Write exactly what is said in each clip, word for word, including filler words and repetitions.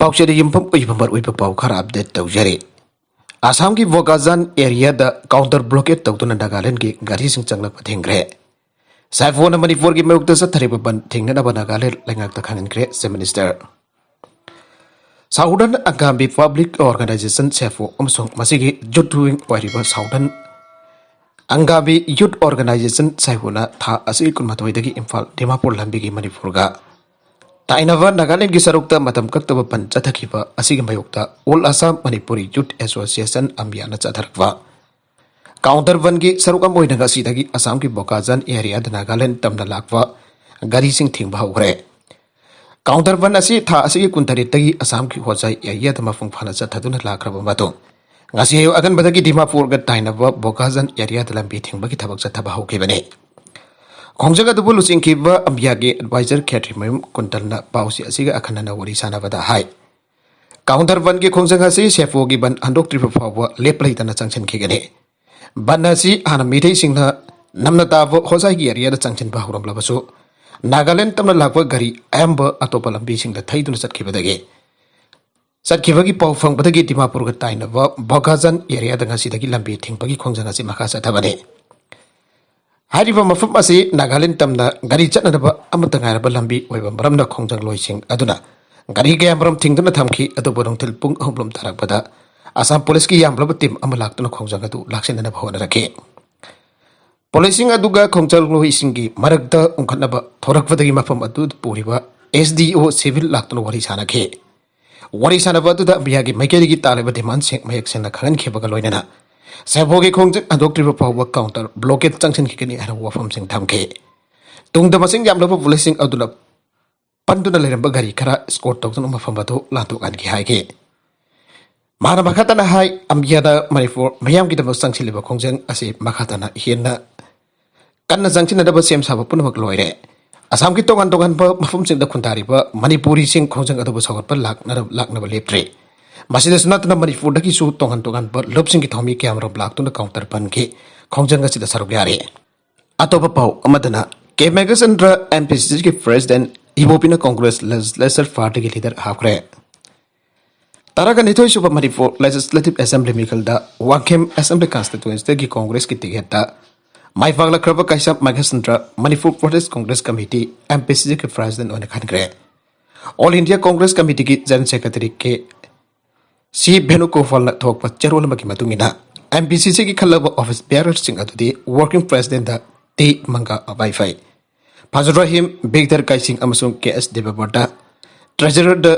ꯄꯥꯎꯆꯦꯗ ꯌꯨꯝꯐꯝ ꯑꯣꯏꯕ ꯃꯔꯨꯑꯣꯏꯕ ꯄꯥꯎ ꯈꯔ ꯑꯞꯗꯦꯠ ꯇꯧꯖꯔꯤ꯫ ꯑꯁꯥꯝꯒꯤ ꯕꯣꯀꯥꯖꯥꯟ ꯑꯦꯔꯤꯌꯥꯗ ꯀꯥꯎꯟꯇꯔ ꯕ꯭ꯂꯣꯀꯦꯠ ꯇꯧꯗꯨꯅ ꯅꯥꯒꯥꯂꯦꯟꯒꯤ ꯒꯥꯔꯤꯁꯤꯡ ꯆꯪꯂꯛꯄ ꯊꯤꯡꯈ꯭ꯔꯦ꯫ ꯁꯥꯏꯐꯣꯅ ꯃꯅꯤꯄꯨꯔꯒꯤ ꯃꯥꯌꯣꯛꯇ ꯆꯠꯊꯔꯤꯕ ꯕꯟ ꯊꯤꯡꯅꯅꯕ ꯅꯥꯒꯥꯂꯦꯟ ꯂꯩꯉꯥꯛꯇ ꯈꯪꯍꯟꯈ꯭ꯔꯦ chief minister. Southern Angami public organisation ꯁꯦꯐꯣ ꯑꯃꯁꯨꯡ ꯃꯁꯤꯒꯤ ꯌꯨꯠ ꯋꯤꯡ ꯑꯣꯏꯔꯤꯕ ꯁꯥꯎꯗꯔꯟ ꯑꯪꯒꯥꯃꯤ ꯌꯨꯠ ꯑꯣꯔꯒꯅꯥꯏꯖꯦꯁꯟ ꯁꯦꯐꯣꯅ ꯊꯥ ꯑꯁꯤꯒꯤ ꯀꯨꯟꯃꯥꯊꯣꯏꯗꯒꯤ ꯏꯝꯐꯥꯜ ꯗꯤꯃꯥꯄꯨꯔ ꯂꯝꯕꯤꯒꯤ ꯃꯅꯤꯄꯨꯔꯒ ꯇꯥꯏꯅꯕ ꯅꯥꯒꯥꯂꯦꯟꯒꯤ ꯁꯔꯨꯛꯇ ꯃꯇꯝ ꯀꯛꯇꯕ ꯕꯟ ꯆꯠꯊꯈꯤꯕ ꯑꯁꯤꯒꯤ ꯃꯥꯌꯣꯛꯇ ꯑꯣꯜ ꯑꯁꯥꯝ ꯃꯅꯤꯄꯨꯔꯤ ꯌꯨꯠ ꯑꯦꯁꯣꯁꯤꯌꯦꯁꯟ ꯑꯝꯕꯤꯌꯥꯅ ꯆꯠꯊꯔꯛꯄ ꯀꯥꯎꯟꯇꯔ ꯕꯟꯒꯤ ꯁꯔꯨꯛ ꯑꯃ ꯑꯣꯏꯅ ꯉꯁꯤꯗꯒꯤ ꯑꯁꯥꯝꯒꯤ ꯕꯣꯀꯥꯖꯥꯟ ꯑꯦꯔꯤꯌꯥꯗ ꯅꯥꯒꯥꯂꯦꯟ ꯇꯝꯅ ꯂꯥꯛꯄ ꯒꯥꯔꯤꯁꯤꯡ ꯊꯤꯡꯕ ꯍꯧꯈ꯭ꯔꯦ꯫ ꯀꯥꯎꯟꯇꯔ ꯕꯟ ꯑꯁꯤ ꯊꯥ ꯑꯁꯤꯒꯤ ꯀꯨꯟꯇꯔꯦꯠꯇꯒꯤ ꯑꯁꯥꯝꯒꯤ ꯍꯣꯖꯥꯏ ꯑꯦꯔꯤꯌꯥꯗ ꯃꯄꯨꯡ ꯐꯥꯅ ꯆꯠꯊꯗꯨꯅ ꯂꯥꯛꯈ꯭ꯔꯕ ꯃꯇꯨꯡ, ꯉꯁꯤ ꯑꯌꯨꯛ ꯑꯉꯟꯕꯗꯒꯤ ꯗꯤꯃꯥꯄꯨꯔꯒ ꯇꯥꯏꯅꯕ ꯕꯣꯀꯥꯖꯥꯟ ꯑꯦꯔꯤꯌꯥꯗ ꯂꯝꯕꯤ ꯊꯤꯡꯕꯒꯤ ꯊꯕꯛ ꯆꯠꯊꯕ ꯍꯧꯈꯤꯕꯅꯤ꯫ ꯈꯣꯡꯖꯪ ꯑꯗꯨꯕꯨ ꯂꯨꯆꯤꯡꯈꯤꯕ ꯑꯝꯕꯤꯌꯥꯒꯤ ꯑꯦꯗꯚꯥꯏꯖꯔ ꯈꯦꯇ꯭ꯔꯤꯃꯌꯨꯝ ꯀꯨꯟꯇꯜꯅ ꯄꯥꯎꯆꯦ ꯑꯁꯤꯒ ꯑꯈꯟꯅꯅ ꯋꯥꯔꯤ ꯁꯥꯟꯅꯕꯗ ꯍꯥꯏ, ꯀꯥꯎꯟꯇꯔ ꯕꯟꯒꯤ ꯈꯣꯡꯖꯪ ꯑꯁꯤ ꯁꯦꯐꯣꯒꯤ ꯕꯟ ꯍꯟꯗꯣꯛꯇ꯭ꯔꯤꯕ ꯐꯥꯎꯕ ꯂꯦꯞ ꯂꯩꯇꯅ ꯆꯪꯁꯤꯟꯈꯤꯒꯅꯤ꯫ ꯕꯟ ꯑꯁꯤ ꯍꯥꯟꯅ ꯃꯤꯇꯩꯁꯤꯡꯅ ꯅꯝꯅ ꯇꯥꯕ ꯍꯣꯖꯥꯏꯒꯤ ꯑꯦꯔꯤꯌꯥꯗ ꯆꯪꯁꯤꯟꯕ ꯍꯧꯔꯝꯂꯕꯁꯨ, ꯅꯥꯒꯥꯂꯦꯟ ꯇꯝꯅ ꯂꯥꯛꯄ ꯒꯥꯔꯤ ꯑꯌꯥꯝꯕ ꯑꯇꯣꯞꯄ ꯂꯝꯕꯤꯁꯤꯡꯗ ꯊꯩꯗꯨꯅ ꯆꯠꯈꯤꯕꯗꯒꯤ, ꯆꯠꯈꯤꯕꯒꯤ ꯄꯥꯎ ꯐꯪꯕꯗꯒꯤ ꯗꯤꯃꯥꯄꯨꯔꯒ ꯇꯥꯏꯅꯕ ꯕꯣꯀꯥꯖꯥꯟ ꯑꯦꯔꯤꯌꯥꯗ ꯉꯁꯤꯗꯒꯤ ꯂꯝꯕꯤ ꯊꯤꯡꯕꯒꯤ ꯈꯣꯡꯖꯪ ꯑꯁꯤ ꯃꯈꯥ ꯆꯠꯊꯕꯅꯤ꯫ ꯍꯥꯏꯔꯤꯕ ꯃꯐꯝ ꯑꯁꯤ ꯅꯥꯒꯥꯂꯦꯟ ꯇꯝꯅ ꯒꯥꯔꯤ ꯆꯠꯅꯅꯕ ꯑꯃꯠꯇ ꯉꯥꯏꯔꯕ ꯂꯝꯕꯤ ꯑꯣꯏꯕ ꯃꯔꯝꯅ ꯈꯣꯡꯖꯪꯂꯣꯏꯁꯤꯡ ꯑꯗꯨꯅ ꯒꯥꯔꯤ ꯀꯌꯥꯃꯔꯨꯝ ꯊꯤꯡꯗꯨꯅ ꯊꯝꯈꯤ꯫ ꯑꯗꯨꯕꯨ ꯅꯨꯡꯊꯤꯜ ꯄꯨꯡ ꯑꯍꯨꯝ ꯂꯣꯝ ꯇꯥꯔꯛꯄꯗ ꯑꯁꯥꯝ ꯄꯨꯂꯤꯁꯀꯤ ꯌꯥꯝꯂꯕ ꯇꯤꯝ ꯑꯃ ꯂꯥꯛꯇꯨꯅ ꯈꯣꯡꯖꯪ ꯑꯗꯨ ꯂꯥꯛꯁꯤꯟꯅꯅꯕ ꯍꯣꯠꯅꯔꯛꯈꯤ꯫ ꯄꯨꯂꯤꯁꯁꯤꯡ ꯑꯗꯨꯒ ꯈꯣꯡꯖꯪꯂꯣꯏꯁꯤꯡꯒꯤ ꯃꯔꯛꯇ ꯎꯪꯈꯠꯅꯕ ꯊꯣꯔꯛꯄꯗꯒꯤ ꯃꯐꯝ ꯑꯗꯨ ꯄꯨꯔꯤꯕ ꯑꯦꯁ ꯗꯤ ꯑꯣ ꯁꯤꯚꯤꯜ ꯂꯥꯛꯇꯨꯅ ꯋꯥꯔꯤ ꯁꯥꯅꯈꯤ꯫ ꯋꯥꯔꯤ ꯁꯥꯅꯕ ꯑꯗꯨꯗ ꯑꯝꯕꯤꯌꯥꯒꯤ ꯃꯥꯏꯀꯩꯗꯒꯤ ꯇꯥꯜꯂꯤꯕ ꯗꯤꯃꯥꯟꯁꯤꯡ ꯃꯌꯦꯛ ꯁꯦꯡꯅ ꯈꯪꯍꯟꯈꯤꯕꯒ ꯂꯣꯏꯅꯅ ꯁꯦꯐꯣꯒꯤ ꯈꯣꯡꯖꯪ ꯍꯟꯗꯣꯛꯇ꯭ꯔꯤꯕ ꯐꯥꯎꯕ ꯀꯥꯎꯟꯇꯔ ꯕ꯭ꯂꯣꯀꯦꯠ ꯆꯪꯁꯤꯟꯈꯤꯒꯅꯤ ꯍꯥꯏꯅ ꯋꯥꯐꯝꯁꯤꯡ ꯊꯝꯈꯤ꯫ ꯇꯨꯡꯗ ꯃꯁꯤꯡ ꯌꯥꯝꯂꯕ ꯄꯨꯂꯤꯁꯁꯤꯡ ꯑꯗꯨꯅ ꯄꯟꯗꯨꯅ ꯂꯩꯔꯝꯕ ꯒꯥꯔꯤ ꯈꯔ ꯏꯁꯀꯣꯔꯠ ꯇꯧꯗꯨꯅ ꯃꯐꯝ ꯑꯗꯨ ꯂꯥꯟꯊꯣꯛꯍꯟꯈꯤ ꯍꯥꯏꯈꯤ꯫ ꯃꯍꯥꯛꯅ ꯃꯈꯥ ꯇꯥꯅ ꯍꯥꯏ, ꯑꯝꯕꯤꯌꯥꯗ ꯃꯅꯤꯄꯨꯔ ꯃꯤꯌꯥꯝꯒꯤꯗꯃꯛ ꯆꯪꯁꯤꯜꯂꯤꯕ ꯈꯣꯡꯖꯪ ꯑꯁꯤ ꯃꯈꯥ ꯇꯥꯅ ꯍꯦꯟꯅ ꯀꯟꯅ ꯆꯪꯁꯤꯟꯅꯅꯕ ꯁꯦꯝ ꯁꯥꯕ ꯄꯨꯝꯅꯃꯛ ꯂꯣꯏꯔꯦ꯫ ꯑꯁꯥꯝꯒꯤ ꯇꯣꯉꯥꯟ ꯇꯣꯉꯥꯟꯕ ꯃꯐꯝꯁꯤꯡꯗ ꯈꯨꯟꯗꯥꯔꯤꯕ ꯃꯅꯤꯄꯨꯔꯤꯁꯤꯡ ꯈꯣꯡꯖꯪ ꯑꯗꯨꯕꯨ ꯁꯧꯒꯠꯄ ꯂꯥꯛꯅꯔ-, ꯂꯥꯛꯅꯕ ꯂꯦꯞꯇ꯭ꯔꯤ꯫ ꯃꯁꯤꯗꯁꯨ ꯅꯠꯇꯅ ꯃꯅꯤꯄꯨꯔꯗꯒꯤꯁꯨ ꯇꯣꯉꯥꯟ ꯇꯣꯉꯥꯟꯕ ꯂꯨꯞꯁꯤꯡꯒꯤ ꯊꯧꯃꯤ ꯀꯌꯥꯃꯔꯨꯝ ꯂꯥꯛꯇꯨꯅ ꯀꯥꯎꯟꯇꯔ ꯕꯟꯒꯤ ꯈꯣꯡꯖꯪ ꯑꯁꯤꯗ ꯁꯔꯨꯛ ꯌꯥꯔꯤ꯫ ꯑꯇꯣꯞꯄ ꯄꯥꯎ ꯑꯃꯗꯅ, ꯀꯦ ꯃꯦꯘꯆꯟꯗ꯭ꯔ ꯑꯦꯝ ꯄꯤ ꯁꯤ ꯁꯤꯒꯤ ꯄ꯭ꯔꯦꯁꯤꯗꯦꯟꯠ ꯏꯕꯣꯕꯤꯅ ꯀꯣꯡꯒ꯭ꯔꯦꯁ ꯂꯦꯖꯤꯁꯂꯦꯆꯔ ꯄꯥꯔꯇꯤꯒꯤ ꯂꯤꯗꯔ ꯍꯥꯞꯈ꯭ꯔꯦ꯫ ꯇꯔꯥꯒ ꯅꯤꯊꯣꯏ ꯁꯨꯕ ꯃꯅꯤꯄꯨꯔ ꯂꯦꯖꯤꯁꯂꯦꯇꯤꯚ ꯑꯦꯁꯦꯝꯕ꯭ꯂꯤ ꯃꯤꯈꯜꯗ ꯋꯥꯡꯈꯦꯝ ꯑꯦꯁꯦꯝꯕ꯭ꯂꯤ ꯀꯟꯁꯇꯤꯇ꯭ꯌꯨꯑꯦꯟꯁꯤꯗꯒꯤ ꯀꯣꯡꯒ꯭ꯔꯦꯁꯀꯤ ꯇꯤꯀꯦꯠꯇ ꯃꯥꯏ ꯄꯥꯛꯂꯛꯈ꯭ꯔꯕ Keisham Mahesandra Manipur Pradesh Congress committee, M P C ꯁꯤꯒꯤ ꯄ꯭ꯔꯦꯁꯤꯗꯦꯟꯠ ꯑꯣꯏꯅ ꯈꯟꯈ꯭ꯔꯦ꯫ ꯑꯣꯜ ꯏꯟꯗꯤꯌꯥ ꯀꯣꯡꯒ꯭ꯔꯦꯁ ꯀꯃꯤꯇꯤꯒꯤ ꯖꯦꯅꯔꯦꯜ ꯁꯦꯀ꯭ꯔꯦꯇꯔꯤ ꯀꯦ ꯁꯤ ꯚꯦꯅꯨꯒꯣꯄꯥꯜꯅ ꯊꯣꯛꯄ ꯆꯦꯔꯣꯜ ꯑꯃꯒꯤ ꯃꯇꯨꯡ ꯏꯟꯅ, ꯑꯦꯝ ꯄꯤ ꯁꯤ ꯁꯤꯒꯤ ꯈꯜꯂꯕ ꯑꯣꯐꯤꯁ ꯕꯤꯌꯥꯔꯔꯁꯤꯡ ꯑꯗꯨꯗꯤ working ꯄ꯭ꯔꯦꯁꯤꯗꯦꯟꯠꯇ T manga wifi, Fazal Rahim, ꯕꯤꯛꯗꯔ ꯀꯥꯏꯁꯤꯡ ꯑꯃꯁꯨꯡ ꯀꯦ ꯑꯦꯁ ꯗꯦꯕꯕ꯭ꯔꯇ, ꯇ꯭ꯔꯦꯖꯔꯔꯗ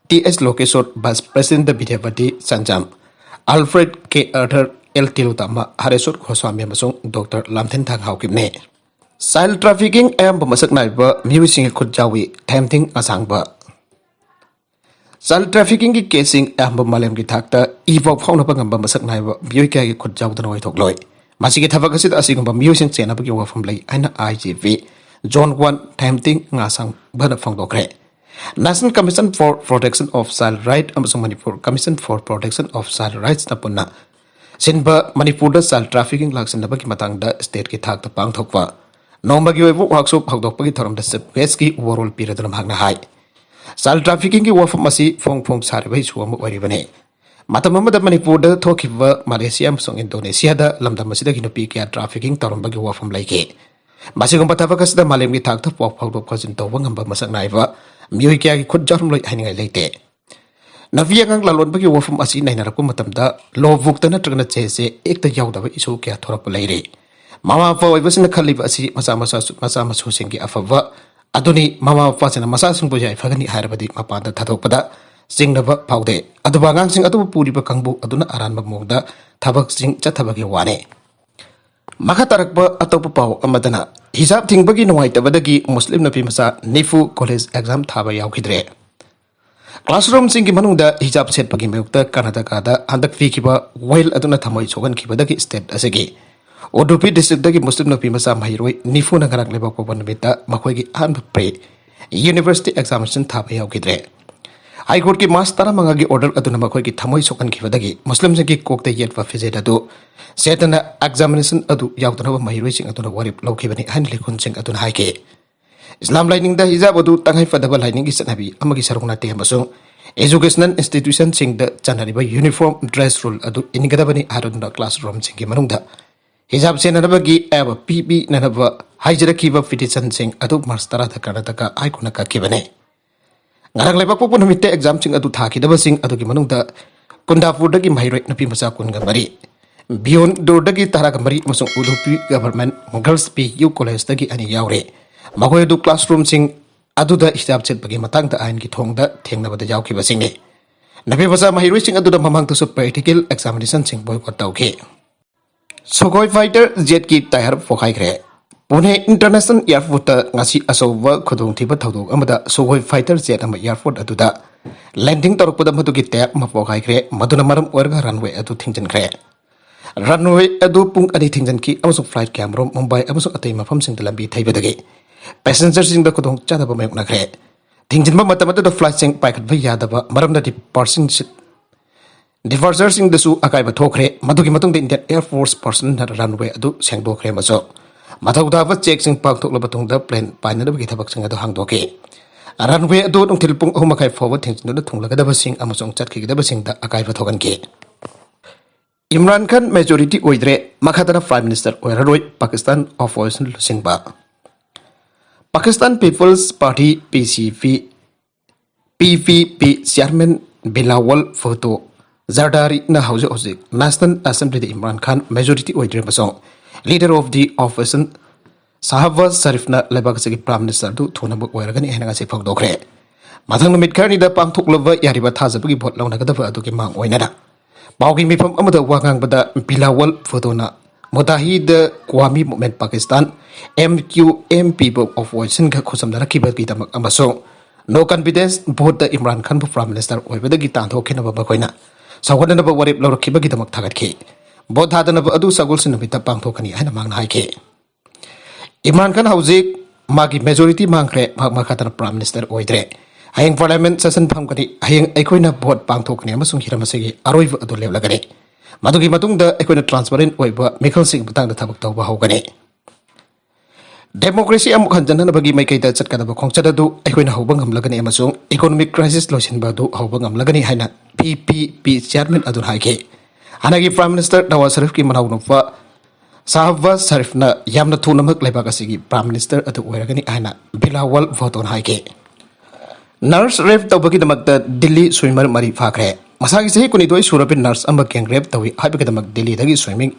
ꯇꯤ ꯑꯦꯁ ꯂꯣꯀꯦꯁꯣꯔ, ꯚꯥꯏꯁ ꯄ꯭ꯔꯦꯁꯤꯗꯦꯟꯠꯇ ꯕꯤꯗ꯭ꯌꯥꯄꯇꯤ ꯆꯟꯖꯝ, ꯑꯜꯐ꯭ꯔꯦꯗ ꯀꯦ ꯑꯥꯔꯊꯔ, ꯑꯦꯜ ꯇꯤꯂꯣꯇꯥꯃꯥ, ꯍꯔꯦꯁꯣꯔ ꯒꯣꯁ꯭ꯋꯥꯃꯤ ꯑꯃꯁꯨꯡ ꯗꯣꯛꯇꯔ ꯂꯥꯝꯊꯦꯟꯊꯥꯡ ꯍꯥꯎꯈꯤꯕꯅꯤ꯫ ꯆꯥꯏꯜ ꯇ꯭ꯔꯥꯐꯤꯀꯤꯡ ꯑꯌꯥꯝꯕ ꯃꯁꯛ ꯅꯥꯏꯕ ꯃꯤꯑꯣꯏꯁꯤꯡꯒꯤ ꯈꯨꯠ ꯌꯥꯎꯏ, ꯊꯦꯝꯊꯤꯡ ꯑꯁꯥꯡꯕ꯫ ꯆꯥꯏꯜ ꯇ꯭ꯔꯥꯐꯤꯀꯤꯡꯒꯤ ꯀꯦꯁꯁꯤꯡ ꯑꯌꯥꯝꯕ ꯃꯥꯂꯦꯝꯒꯤ ꯊꯥꯛꯇ ꯏ ꯄꯥꯎ ꯐꯥꯎꯅꯕ ꯉꯝꯕ ꯃꯁꯛ ꯅꯥꯏꯕ ꯃꯤꯑꯣꯏ ꯀꯌꯥꯒꯤ ꯈꯨꯠ ꯌꯥꯎꯗꯅ ꯑꯣꯏꯊꯣꯛꯂꯣꯏ꯫ ꯃꯁꯤꯒꯤ ꯊꯕꯛ ꯑꯁꯤꯗ ꯑꯁꯤꯒꯨꯝꯕ ꯃꯤꯑꯣꯏꯁꯤꯡ ꯆꯦꯟꯅꯕꯒꯤ ꯋꯥꯐꯝ ꯂꯩ ꯍꯥꯏꯅ I G P zone one ꯊꯦꯝꯊꯤꯡ ꯉꯥꯁꯥꯡꯕꯅ ꯐꯣꯡꯗꯣꯛꯈ꯭ꯔꯦ꯫ National Commission for Protection of Child Right ꯑꯃꯁꯨꯡ Manipur Commission for Protection of Child Rightsꯅ ꯄꯨꯟꯅ ꯁꯤꯟꯕ ꯃꯅꯤꯄꯨꯔꯗ ꯆꯥꯏꯜ ꯇ꯭ꯔꯥꯐꯤꯀꯤꯡ ꯂꯥꯛꯁꯤꯟꯅꯕꯒꯤ ꯃꯇꯥꯡꯗ ꯁ꯭ꯇꯦꯠꯀꯤ ꯊꯥꯛꯇ ꯄꯥꯡꯊꯣꯛꯄ ꯅꯣꯡꯃꯒꯤ ꯑꯣꯏꯕ ꯋꯥꯛꯁꯣꯞ ꯍꯧꯗꯣꯛꯄꯒꯤ ꯊꯧꯔꯝꯗ ꯆꯤꯐ ꯒꯦꯁ꯭ꯠꯀꯤ ꯋꯥꯔꯣꯜ ꯄꯤꯔꯗꯨꯅ ꯃꯍꯥꯛꯅ ꯍꯥꯏ, ꯆꯥꯏꯜ ꯇ꯭ꯔꯥꯐꯤꯀꯤꯡꯒꯤ ꯋꯥꯐꯝ ꯑꯁꯤ ꯐꯣꯡ ꯐꯣꯡ ꯁꯥꯔꯤꯕ ꯏꯁꯨ ꯑꯃ ꯑꯣꯏꯔꯤꯕꯅꯤ꯫ ꯃꯇꯝ ꯑꯃꯗ ꯃꯅꯤꯄꯨꯔꯗ ꯊꯣꯛꯈꯤꯕ ꯃꯂꯦꯁꯤꯌꯥ ꯑꯃꯁꯨꯡ ꯏꯟꯗꯣꯅꯦꯁꯤꯌꯥꯗ ꯂꯝꯗꯝ ꯑꯁꯤꯗꯒꯤ ꯅꯨꯄꯤ ꯀꯌꯥ ꯇ꯭ꯔꯥꯐꯤꯀꯤꯡ ꯇꯧꯔꯝꯕꯒꯤ ꯋꯥꯐꯝ ꯂꯩꯈꯤ꯫ ꯃꯁꯤꯒꯨꯝꯕ ꯊꯕꯛ ꯑꯁꯤꯗ ꯃꯥꯂꯦꯝꯒꯤ ꯊꯥꯛꯇ ꯄꯥꯎ ꯐꯥꯎꯗꯣꯛ ꯐꯥꯎꯖꯤꯟ ꯇꯧꯕ ꯉꯝꯕ ꯃꯁꯛ ꯅꯥꯏꯕ ꯃꯤꯑꯣꯏ ꯀꯌꯥꯒꯤ ꯈꯨꯠ ꯌꯥꯎꯔꯝꯂꯣꯏ ꯍꯥꯏꯅꯤꯡꯉꯥꯏ ꯂꯩꯇꯦ꯫ ꯅꯨꯄꯤ ꯑꯉꯥꯡ ꯂꯥꯂꯣꯟꯕꯒꯤ ꯋꯥꯐꯝ ꯑꯁꯤ ꯅꯩꯅꯔꯛꯄ ꯃꯇꯝꯗ ꯂꯣ ꯕꯨꯛꯇ ꯅꯠꯇ꯭ꯔꯒꯅ ꯆꯦꯁꯦ ꯑꯦꯛꯇ ꯌꯥꯎꯗꯕ ꯏꯁꯨ ꯀꯌꯥ ꯊꯣꯔꯛꯄ ꯂꯩꯔꯤ꯫ ꯃꯃꯥ ꯃꯄꯥ ꯑꯣꯏꯕꯁꯤꯡꯅ ꯈꯜꯂꯤꯕ ꯑꯁꯤ ꯃꯆꯥ ꯃꯆꯥ, ꯃꯆꯥ ꯃꯁꯨꯁꯤꯡꯒꯤ ꯑꯐꯕ ꯑꯗꯨꯅꯤ꯫ ꯃꯃꯥ ꯃꯄꯥꯁꯤꯡꯅ ꯃꯆꯥꯁꯤꯡꯕꯨ ꯌꯥꯏꯐꯒꯅꯤ ꯍꯥꯏꯔꯕꯗꯤ ꯃꯄꯥꯟꯗ ꯊꯥꯗꯣꯛꯄꯗ ꯆꯤꯡꯅꯕ ꯐꯥꯎꯗꯦ, ꯑꯗꯨꯕꯨ ꯑꯉꯥꯡꯁꯤꯡ ꯑꯗꯨꯕꯨ ꯄꯨꯔꯤꯕ ꯀꯥꯡꯕꯨ ꯑꯗꯨꯅ ꯑꯔꯥꯟꯕ ꯃꯑꯣꯡꯗ ꯊꯕꯛꯁꯤꯡ ꯆꯠꯊꯕꯒꯤ ꯋꯥꯅꯤ꯫ ꯃꯈꯥ ꯇꯥꯔꯛꯄ ꯑꯇꯣꯞꯄ ꯄꯥꯎ ꯑꯃꯗꯅ, ꯍꯤꯖꯥꯕ ꯊꯤꯡꯕꯒꯤ ꯅꯨꯡꯉꯥꯏꯇꯕꯗꯒꯤ ꯃꯨꯁꯂꯤꯝ ꯅꯨꯄꯤ ꯃꯆꯥ ꯅꯤꯐꯨ ꯀꯣꯂꯦꯖ ꯑꯦꯛꯖꯥꯝ ꯊꯥꯕ ꯌꯥꯎꯈꯤꯗ꯭ꯔꯦ꯫ ꯀ꯭ꯂꯥꯁꯔꯨꯝꯁꯤꯡꯒꯤ ꯃꯅꯨꯡꯗ ꯍꯤꯖꯥꯕ ꯁꯦꯠꯄꯒꯤ ꯃꯥꯌꯣꯛꯇ ꯀꯔꯅꯥꯇꯀꯥꯗ ꯍꯟꯗꯛ ꯄꯤꯈꯤꯕ ꯋꯥꯌꯦꯜ ꯑꯗꯨꯅ ꯊꯃꯣꯏ ꯁꯣꯛꯍꯟꯈꯤꯕꯗꯒꯤ ꯁ꯭ꯇꯦꯠ ꯑꯁꯤꯒꯤ ꯎꯗꯨꯄꯤ ꯗꯤꯁꯇ꯭ꯔꯤꯛꯇꯒꯤ ꯃꯨꯁꯂꯤꯝ ꯅꯨꯄꯤ ꯃꯆꯥ ꯃꯍꯩꯔꯣꯏ ꯅꯤꯐꯨꯅ ꯉꯔꯥꯡ ꯂꯩꯕꯥꯛꯄꯣꯛꯄ ꯅꯨꯃꯤꯠꯇ ꯃꯈꯣꯏꯒꯤ ꯑꯍꯥꯟꯕ ꯄ꯭ꯔꯤ ꯌꯨꯅꯤꯚꯔꯁꯤꯇꯤ ꯑꯦꯛꯖꯥꯃꯤꯅꯦꯁꯟ ꯊꯥꯕ ꯌꯥꯎꯈꯤꯗ꯭ꯔꯦ꯫ ꯍꯥꯏ ꯀꯣꯔꯠꯀꯤ ꯃꯥꯔꯆ ꯇꯔꯥꯃꯉꯥꯒꯤ ꯑꯣꯔꯗꯔ ꯑꯗꯨꯅ ꯃꯈꯣꯏꯒꯤ ꯊꯃꯣꯏ ꯁꯣꯛꯍꯟꯈꯤꯕꯗꯒꯤ ꯃꯨꯁꯂꯤꯝꯁꯤꯡꯒꯤ ꯀꯣꯛꯇ ꯌꯦꯠꯄ ꯐꯤꯖꯦꯠ ꯑꯗꯨ ꯁꯦꯠꯇꯅ ꯑꯦꯛꯖꯥꯃꯤꯅꯦꯁꯟ ꯑꯗꯨ ꯌꯥꯎꯗꯅꯕ ꯃꯍꯩꯔꯣꯏꯁꯤꯡ ꯑꯗꯨꯅ ꯋꯥꯔꯦꯞ ꯂꯧꯈꯤꯕꯅꯤ ꯍꯥꯏꯅ ꯂꯤꯈꯨꯟꯁꯤꯡ ꯑꯗꯨꯅ ꯍꯥꯏꯈꯤ꯫ ꯏꯁꯂꯥꯝ ꯂꯥꯏꯅꯤꯡꯗ ꯍꯤꯖꯥꯕ ꯑꯗꯨ ꯇꯉꯥꯏꯐꯗꯕ ꯂꯥꯏꯅꯤꯡꯒꯤ ꯆꯠꯅꯕꯤ ꯑꯃꯒꯤ ꯁꯔꯨꯛ ꯅꯠꯇꯦ ꯑꯃꯁꯨꯡ Educational institutionꯁꯤꯡꯗ ꯆꯠꯅꯔꯤꯕ uniform dress rule ꯑꯗꯨ ꯏꯟꯒꯗꯕꯅꯤ ꯍꯥꯏꯔꯗꯨꯅ classroomꯁꯤꯡꯒꯤ ꯃꯅꯨꯡꯗ hijab ꯁꯦꯟꯅꯅꯕꯒꯤ ꯑꯌꯥꯕ ꯄꯤꯕꯤꯅꯅꯕ ꯍꯥꯏꯖꯔꯛꯈꯤꯕ petitionꯁꯤꯡ ꯑꯗꯨ March ꯇꯔꯥꯗ Karnataka High Courtꯅ ꯀꯛꯈꯤꯕꯅꯤ꯫ ꯉꯔꯥꯡ ꯂꯩꯕꯥꯛꯄꯣꯛꯄ ꯅꯨꯃꯤꯠꯇ examꯁꯤꯡ ꯑꯗꯨ ꯊꯥꯈꯤꯗꯕꯁꯤꯡ ꯑꯗꯨꯒꯤ ꯃꯅꯨꯡꯗ ꯀꯨꯟꯗꯥꯄꯨꯔꯗꯒꯤ ꯃꯍꯩꯔꯣꯏ ꯅꯨꯄꯤ ꯃꯆꯥ ꯀꯨꯟꯒ ꯃꯔꯤ, ꯕꯤꯌꯣꯟꯗꯣꯔꯗꯒꯤ ꯇꯔꯥꯒ ꯃꯔꯤ ꯑꯃꯁꯨꯡ Udupi Government Girls P U Collegeꯗꯒꯤ ꯑꯅꯤ ꯌꯥꯎꯔꯤ꯫ ꯃꯈꯣꯏ ꯑꯗꯨ classroomꯁꯤꯡ ꯑꯗꯨꯗ hijab ꯁꯦꯠꯄꯒꯤ ꯃꯇꯥꯡꯗ ꯑꯥꯏꯟꯒꯤ ꯊꯣꯡꯗ ꯊꯦꯡꯅꯕꯗ ꯌꯥꯎꯈꯤꯕꯁꯤꯡꯅꯤ꯫ ꯅꯨꯄꯤ ꯃꯆꯥ ꯃꯍꯩꯔꯣꯏꯁꯤꯡ ꯑꯗꯨꯅ ꯃꯃꯥꯡꯗꯁꯨ practical examinationꯁꯤꯡ boycott ꯇꯧꯈꯤ꯫ Sukhoi fighter jetꯀꯤ tyre ꯄꯣꯈꯥꯏꯈ꯭ꯔꯦ꯫ Pune International Airportꯇ ꯉꯁꯤ ꯑꯆꯧꯕ ꯈꯨꯗꯣꯡꯊꯤꯕ ꯊꯧꯗꯣꯛ ꯑꯃꯗ Sukhoi fighter jet ꯑꯃ airport ꯑꯗꯨꯗ landing ꯇꯧꯔꯛꯄꯗ ꯃꯗꯨꯒꯤ tyre ꯑꯃ ꯄꯣꯈꯥꯏꯈ꯭ꯔꯦ, ꯃꯗꯨꯅ ꯃꯔꯝ ꯑꯣꯏꯔꯒ runway ꯑꯗꯨ ꯊꯤꯡꯖꯤꯟꯈ꯭ꯔꯦ꯫ Runway ꯑꯗꯨ ꯄꯨꯡ ꯑꯅꯤ ꯊꯤꯡꯖꯤꯟꯈꯤ ꯑꯃꯁꯨꯡ flight ꯀꯌꯥꯃꯔꯨꯝ ꯃꯨꯝꯕꯥꯏ ꯑꯃꯁꯨꯡ ꯑꯇꯩ ꯃꯐꯝꯁꯤꯡꯗ ꯂꯝꯕꯤ ꯊꯩꯕꯗꯒꯤ passengerꯁꯤꯡꯗ ꯈꯨꯗꯣꯡꯆꯥꯗꯕ ꯃꯥꯌꯣꯛꯅꯈ꯭ꯔꯦ꯫ ꯊꯤꯡꯖꯤꯟꯕ ꯃꯇꯝ ꯑꯗꯨꯗ flightꯁꯤꯡ ꯄꯥꯏꯈꯠꯄ ꯌꯥꯗꯕ ꯃꯔꯝꯅ departureꯁꯤꯡ, departureꯁꯤꯡꯗꯁꯨ ꯑꯀꯥꯏꯕ ꯊꯣꯛꯈ꯭ꯔꯦ꯫ ꯃꯗꯨꯒꯤ ꯃꯇꯨꯡꯗ Indian Air Force personnelꯅ runway ꯑꯗꯨ ꯁꯦꯡꯗꯣꯛꯈ꯭ꯔꯦ ꯑꯃꯁꯨꯡ ꯃꯊꯧ ꯇꯥꯕ checkꯁꯤꯡ ꯄꯥꯡꯊꯣꯛꯂꯕ ꯇꯨꯡꯗ plane ꯄꯥꯏꯅꯅꯕꯒꯤ ꯊꯕꯛꯁꯤꯡ ꯑꯗꯨ ꯍꯥꯡꯗꯣꯛꯈꯤ꯫ Runway ꯑꯗꯨ ꯅꯨꯡꯊꯤꯜ ꯄꯨꯡ ꯑꯍꯨꯝ ꯃꯈꯥꯏ ꯐꯥꯎꯕ ꯊꯤꯡꯖꯤꯟꯗꯨꯅ ꯊꯨꯡꯂꯒꯗꯕꯁꯤꯡ ꯑꯃꯁꯨꯡ ꯆꯠꯈꯤꯒꯗꯕꯁꯤꯡꯗ ꯑꯀꯥꯏꯕ ꯊꯣꯛꯍꯟꯈꯤ꯫ Imran Khan majority ꯑꯣꯏꯗ꯭ꯔꯦ, ꯃꯈꯥ ꯇꯥꯅ Prime Minister ꯑꯣꯏꯔꯔꯣꯏ, Pakistan opposition ꯂꯨꯆꯤꯡꯕ꯫ Pakistan People's Party, P C P, P P P chairman Bilawal Bhutto Zardarina ꯍꯧꯖꯤꯛ ꯍꯧꯖꯤꯛ National Assemblyꯗ Imran Khan majority ꯑꯣꯏꯗ꯭ꯔꯦ ꯑꯃꯁꯨꯡ leader of the opposition Shahbaz Sharifꯅ ꯂꯩꯕꯥꯛ ꯑꯁꯤꯒꯤ Prime Minister ꯑꯗꯨ ꯊꯨꯅꯃꯛ ꯑꯣꯏꯔꯒꯅꯤ ꯍꯥꯏꯅ ꯉꯁꯤ ꯐꯣꯡꯗꯣꯛꯈ꯭ꯔꯦ꯫ ꯃꯊꯪ ꯅꯨꯃꯤꯠ ꯈꯔꯅꯤꯗ ꯄꯥꯡꯊꯣꯛꯂꯕ ꯌꯥꯔꯤꯕ ꯊꯥꯖꯕꯒꯤ vote ꯂꯧꯅꯒꯗꯕ ꯑꯗꯨꯒꯤ ꯃꯥꯡ ꯑꯣꯏꯅꯅ ꯄꯥꯎꯒꯤ ꯃꯤꯐꯝ ꯑꯃꯗ ꯋꯥ ꯉꯥꯡꯕꯗ Bilawal Bhuttoꯅ Mujahid Qawmi Movement Pakistan, M Q M P ꯕꯨ oppositionꯒ ꯈꯨꯠꯁꯝꯅꯔꯛꯈꯤꯕꯒꯤꯗꯃꯛ ꯑꯃꯁꯨꯡ no confidence voteꯇ Imran Khanꯕꯨ Prime Minister ꯑꯣꯏꯕꯗꯒꯤ ꯇꯥꯟꯊꯣꯛꯈꯤꯅꯕ ꯃꯈꯣꯏꯅ ꯁꯧꯒꯠꯅꯅꯕ ꯋꯥꯔꯦꯞ ꯂꯧꯔꯛꯈꯤꯕꯒꯤꯗꯃꯛ ꯊꯥꯒꯠꯈꯤ꯫ Vote ꯊꯥꯗꯅꯕ ꯑꯗꯨ ꯁꯒꯣꯜꯁꯦꯟ ꯅꯨꯃꯤꯠꯇ ꯄꯥꯡꯊꯣꯛꯀꯅꯤ ꯍꯥꯏꯅ ꯃꯍꯥꯛꯅ ꯍꯥꯏꯈꯤ꯫ Imran Khan ꯍꯧꯖꯤꯛ ꯃꯥꯒꯤ majority ꯃꯥꯡꯈ꯭ꯔꯦ, ꯃꯍꯥꯛ ꯃꯈꯥ ꯇꯥꯅ Prime Minister ꯑꯣꯏꯗ꯭ꯔꯦ꯫ ꯍꯌꯦꯡ Parliament session ꯐꯝꯒꯅꯤ, ꯍꯌꯦꯡ ꯑꯩꯈꯣꯏꯅ vote ꯄꯥꯡꯊꯣꯛꯀꯅꯤ ꯑꯃꯁꯨꯡ ꯍꯤꯔꯝ ꯑꯁꯤꯒꯤ ꯑꯔꯣꯏꯕ ꯑꯗꯨ ꯂꯦꯞꯂꯒꯅꯤ꯫ ꯃꯗꯨꯒꯤ ꯃꯇꯨꯡꯗ ꯑꯩꯈꯣꯏꯅ transparent ꯑꯣꯏꯕ ꯃꯤꯈꯜꯁꯤꯡꯒꯤ ꯃꯇꯥꯡꯗ ꯊꯕꯛ ꯇꯧꯕ ꯍꯧꯒꯅꯤ꯫ Democracy ꯑꯃꯨꯛ ꯍꯟꯖꯟꯅꯅꯕꯒꯤ ꯃꯥꯏꯀꯩꯗ ꯆꯠꯀꯗꯕ ꯈꯣꯡꯆꯠ ꯑꯗꯨ ꯑꯩꯈꯣꯏꯅ ꯍꯧꯕ ꯉꯝꯂꯒꯅꯤ ꯑꯃꯁꯨꯡ economic crisis ꯂꯣꯏꯁꯤꯟꯕ ꯑꯗꯨ ꯍꯧꯕ ꯉꯝꯂꯒꯅꯤ ꯍꯥꯏꯅ P P P chairman ꯑꯗꯨꯅ ꯍꯥꯏꯈꯤ꯫ ꯍꯥꯟꯅꯒꯤ Prime Minister ꯅꯋꯥꯖ ꯁꯔꯤꯐꯀꯤ ꯃꯅꯥꯎꯅꯨꯄꯥ ꯁꯥꯍꯕꯥꯖ ꯁꯔꯤꯐꯅ ꯌꯥꯝꯅ ꯊꯨꯅꯃꯛ ꯂꯩꯕꯥꯛ ꯑꯁꯤꯒꯤ Prime Minister ꯑꯗꯨ ꯑꯣꯏꯔꯒꯅꯤ ꯍꯥꯏꯅ ꯕꯤꯂꯥꯋꯜ ꯚꯨꯇꯣꯅ ꯍꯥꯏꯈꯤ꯫ Nurse rape ꯇꯧꯕꯒꯤꯗꯃꯛꯇ ꯗꯤꯜꯂꯤ swimmer ꯃꯔꯤ ꯐꯥꯈ꯭ꯔꯦ꯫ ꯃꯁꯥꯒꯤ ꯆꯍꯤ ꯀꯨꯟꯅꯤꯊꯣꯏ ꯁꯨꯔꯕꯤ nurse ꯑꯃ gang rape ꯇꯧꯏ ꯍꯥꯏꯕꯒꯤꯗꯃꯛ ꯗꯤꯜꯂꯤꯗꯒꯤ swimming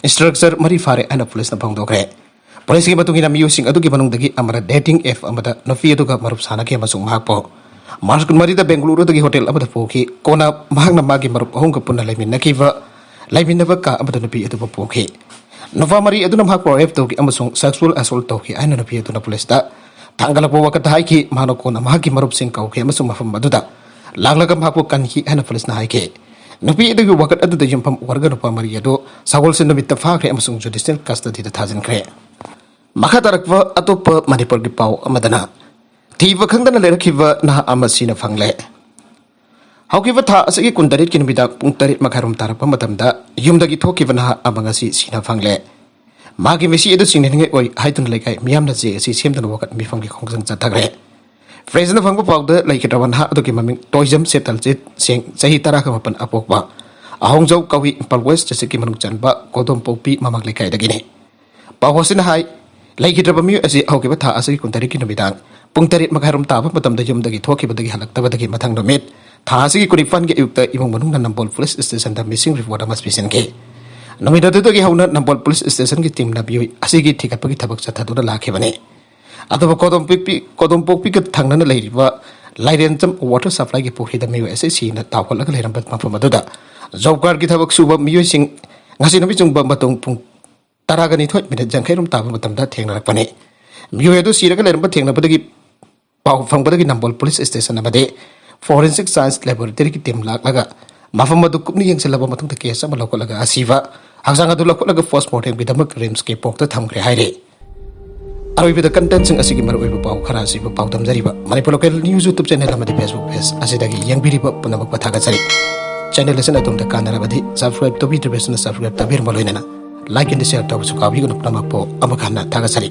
instructor ꯃꯔꯤ ꯐꯥꯔꯦ ꯍꯥꯏꯅ ꯄꯨꯂꯤꯁꯅ ꯐꯣꯡꯗꯣꯛꯈ꯭ꯔꯦ꯫ ꯄꯨꯂꯤꯁꯀꯤ ꯃꯇꯨꯡ ꯏꯟꯅ ꯃꯤꯑꯣꯏꯁꯤꯡ ꯑꯗꯨꯒꯤ ꯃꯅꯨꯡꯗꯒꯤ ꯑꯃꯅ dating app ꯑꯃꯗ ꯅꯨꯄꯤ ꯑꯗꯨꯒ ꯃꯔꯨꯞ ꯁꯥꯟꯅꯈꯤ ꯑꯃꯁꯨꯡ ꯃꯍꯥꯛꯄꯨ March ꯀꯨꯟꯃꯔꯤꯗ ꯕꯦꯡꯒꯂꯨꯔꯨꯗꯒꯤ hotel ꯑꯃꯗ ꯄꯨꯈꯤ꯫ ꯀꯣꯟꯅ ꯃꯍꯥꯛꯅ ꯃꯥꯒꯤ ꯃꯔꯨꯞ ꯑꯍꯨꯝꯒ ꯄꯨꯟꯅ ꯂꯩꯃꯤꯟꯅꯈꯤꯕ ꯂꯩꯃꯤꯟꯅꯕ ꯀꯥ ꯑꯃꯗ ꯅꯨꯄꯤ ꯑꯗꯨꯕꯨ ꯄꯨꯈꯤ꯫ ꯅꯨꯄꯥ ꯃꯔꯤ ꯑꯗꯨꯅ ꯃꯍꯥꯛꯄꯨ rape ꯇꯧꯈꯤ ꯑꯃꯁꯨꯡ sexual assault ꯇꯧꯈꯤ ꯍꯥꯏꯅ ꯅꯨꯄꯤ ꯑꯗꯨꯅ ꯄꯨꯂꯤꯁꯇ ꯊꯥꯡꯒꯠꯂꯛꯄ ꯋꯥꯀꯠꯇ ꯍꯥꯏꯈꯤ꯫ ꯃꯍꯥꯛꯅ ꯀꯣꯟꯅ ꯃꯍꯥꯛꯀꯤ ꯃꯔꯨꯞꯁꯤꯡ ꯀꯧꯈꯤ ꯑꯃꯁꯨꯡ ꯃꯐꯝ ꯑꯗꯨꯗ ꯂꯥꯛꯂꯒ ꯃꯍꯥꯛꯄꯨ ꯀꯟꯈꯤ ꯍꯥꯏꯅ ꯄꯨꯂꯤꯁꯅ ꯍꯥꯏꯈꯤ꯫ ꯅꯨꯄꯤ ꯑꯗꯨꯒꯤ ꯋꯥꯀꯠ ꯑꯗꯨꯗ ꯌꯨꯝꯐꯝ ꯑꯣꯏꯔꯒ ꯅꯨꯄꯥ ꯃꯔꯤ ꯑꯗꯨ ꯁꯒꯣꯜꯁꯦꯟ ꯅꯨꯃꯤꯠꯇ ꯐꯥꯈ꯭ꯔꯦ ꯑꯃꯁꯨꯡ judicial custody ꯗ ꯊꯥꯖꯤꯟꯈ꯭ꯔꯦ꯫ ꯃꯈꯥ ꯇꯥꯔꯛꯄ ꯑꯇꯣꯞꯄ ꯃꯅꯤꯄꯨꯔꯒꯤ ꯄꯥꯎ ꯑꯃꯗꯅ, ꯊꯤꯕ ꯈꯪꯗꯅ ꯂꯩꯔꯛꯈꯤꯕ ꯅꯍꯥ ꯑꯃ ꯁꯤꯅ ꯐꯪꯂꯦ꯫ ꯍꯧꯈꯤꯕ ꯊꯥ ꯑꯁꯤꯒꯤ ꯀꯨꯟꯇꯔꯦꯠꯀꯤ ꯅꯨꯃꯤꯗꯥꯡ ꯄꯨꯡ ꯇꯔꯦꯠ ꯃꯈꯥꯏꯔꯣꯝ ꯇꯥꯔꯛꯄ ꯃꯇꯝꯗ ꯌꯨꯝꯗꯒꯤ ꯊꯣꯛꯈꯤꯕ ꯅꯍꯥ ꯑꯃ ꯉꯁꯤ ꯁꯤꯅ ꯐꯪꯂꯦ꯫ ꯃꯥꯒꯤ ꯃꯤꯁꯤ ꯑꯗꯨ ꯆꯤꯡꯅꯅꯤꯡꯉꯥꯏ ꯑꯣꯏ ꯍꯥꯏꯗꯨꯅ ꯂꯩꯀꯥꯏ ꯃꯤꯌꯥꯝꯅ ꯖꯦ ꯑꯁꯤ ꯁꯦꯝꯗꯨꯅ ꯋꯥꯀꯠ ꯃꯤꯐꯝꯒꯤ ꯈꯣꯡꯖꯪ ꯆꯠꯊꯈ꯭ꯔꯦ꯫ Press ꯅ ꯐꯪꯕ ꯄꯥꯎꯗ, ꯂꯩꯈꯤꯗ꯭ꯔꯕ ꯅꯍꯥ ꯑꯗꯨꯒꯤ ꯃꯃꯤꯡ ꯇꯣꯏꯖꯝ ꯁꯦꯇꯜꯖꯤꯠ ꯁꯤꯡ, ꯆꯍꯤ ꯇꯔꯥꯒ ꯃꯥꯄꯟ, ꯑꯄꯣꯛꯄ ꯑꯍꯣꯡꯖꯧ ꯀꯧꯏ, ꯏꯝꯐꯥꯜ West district ꯀꯤ ꯃꯅꯨꯡ ꯆꯟꯕ ꯀꯣꯗꯣꯝꯄꯣꯛꯄꯤ ꯃꯃꯥꯡ ꯂꯩꯀꯥꯏꯗꯒꯤꯅꯤ꯫ ꯄꯥꯎ ꯑꯁꯤꯅ ꯍꯥꯏ, ꯂꯩꯈꯤꯗ꯭ꯔꯕ ꯃꯤꯑꯣꯏ ꯑꯁꯤ ꯍꯧꯈꯤꯕ ꯊꯥ ꯑꯁꯤꯒꯤ ꯀꯨꯟꯇꯔꯦꯠꯀꯤ ꯅꯨꯃꯤꯗꯥꯡ ꯄꯨꯡ ꯇꯔꯦꯠ ꯃꯈꯥꯏꯔꯣꯝ ꯇꯥꯕ ꯃꯇꯝꯗ ꯌꯨꯝꯗꯒꯤ ꯊꯣꯛꯈꯤꯕꯗꯒꯤ ꯍꯜꯂꯛꯇꯕꯗꯒꯤ ꯃꯊꯪ ꯅꯨꯃꯤꯠ ꯊꯥ ꯑꯁꯤꯒꯤ ꯀꯨꯟꯅꯤꯄꯥꯟꯒꯤ ꯑꯌꯨꯛꯇ ꯏꯃꯨꯡ ꯃꯅꯨꯡꯅ ꯅꯝꯕꯣꯜ police station ꯗ missing report ꯑꯃ ꯄꯤꯁꯤꯟꯈꯤ꯫ ꯅꯨꯃꯤꯠ ꯑꯗꯨꯗꯒꯤ ꯍꯧꯅ ꯅꯝꯕꯣꯜ police station ꯒꯤ team ꯅ ꯃꯤꯑꯣꯏ ꯑꯁꯤꯒꯤ ꯊꯤꯒꯠꯄꯒꯤ ꯊꯕꯛ ꯆꯠꯊꯗꯨꯅ ꯂꯥꯛꯈꯤꯕꯅꯤ꯫ ꯑꯗꯨꯕꯨ ꯀꯣꯗꯣꯝꯄꯣꯛꯄꯤ, ꯀꯣꯗꯣꯝꯄꯣꯛꯄꯤꯒ ꯊꯪꯅꯅ ꯂꯩꯔꯤꯕ ꯂꯥꯏꯔꯦꯟꯆꯝ water supply ꯒꯤ ꯄꯨꯈ꯭ꯔꯤꯗ ꯃꯤꯑꯣꯏ ꯑꯁꯤ ꯁꯤꯅ ꯇꯥꯎꯍꯠꯂꯒ ꯂꯩꯔꯝꯕ ꯃꯐꯝ ꯑꯗꯨꯗ job card ꯀꯤ ꯊꯕꯛ ꯁꯨꯕ ꯃꯤꯑꯣꯏꯁꯤꯡ ꯉꯁꯤ ꯅꯨꯃꯤꯠ ꯆꯨꯡꯕ ꯃꯇꯨꯡ ꯄꯨꯡ ꯇꯔꯥꯒ ꯅꯤꯊꯣꯏ ꯃꯤꯅꯤꯠ ꯌꯥꯡꯈꯩꯔꯣꯝ ꯇꯥꯕ ꯃꯇꯝꯗ ꯊꯦꯡꯅꯔꯛꯄꯅꯤ꯫ ꯃꯤꯑꯣꯏ ꯑꯗꯨ ꯁꯤꯔꯒ ꯂꯩꯔꯝꯕ ꯊꯦꯡꯅꯕꯗꯒꯤ ꯄꯥꯎ ꯐꯪꯕꯗꯒꯤ ꯅꯝꯕꯣꯜ police station ꯑꯃꯗꯤ forensic science laboratory ꯒꯤ team ꯂꯥꯛꯂꯒ ꯃꯐꯝ ꯑꯗꯨ ꯀꯨꯞꯅ ꯌꯦꯡꯁꯤꯜꯂꯕ ꯃꯇꯨꯡꯗ case ꯑꯃ ꯂꯧꯈꯠꯂꯒ ꯑꯁꯤꯕ ꯍꯛꯆꯥꯡ ꯑꯗꯨ ꯂꯧꯈꯠꯂꯒ post mortem ꯒꯤꯗꯃꯛ RIMS ꯀꯤ ꯃꯣꯔꯒ ꯇ ꯊꯝꯈ꯭ꯔꯦ ꯍꯥꯏꯔꯤ꯫ ꯑꯔꯣꯏꯕꯗ content ꯁꯤꯡ ꯑꯁꯤꯒꯤ ꯃꯔꯨꯑꯣꯏꯕ ꯄꯥꯎ ꯈꯔ ꯑꯁꯤꯕꯨ ꯄꯥꯎꯗꯝꯖꯔꯤꯕ Manipur local news YouTube channel ꯑꯃꯗꯤ Facebook page ꯑꯁꯤꯗꯒꯤ ꯌꯦꯡꯕꯤꯔꯤꯕ ꯄꯨꯝꯅꯃꯛꯄꯨ ꯊꯥꯒꯠꯆꯔꯤ꯫ Channel ꯑꯁꯤꯅ ꯑꯗꯣꯝꯗ ꯀꯥꯟꯅꯔꯕꯗꯤ subscribe ꯇꯧꯕꯤꯗ꯭ꯔꯤꯕꯁꯤꯡꯅ subscribe ꯇꯧꯕꯤꯔꯝꯕ ꯂꯣꯏꯅꯅ like and share ꯇꯧꯕꯁꯨ ꯀꯥꯎꯕꯤꯒꯅꯨ꯫ ꯄꯨꯝꯅꯃꯛꯄꯨ ꯑꯃꯨꯛ ꯍꯟꯅ ꯊꯥꯒꯠꯆꯔꯤ꯫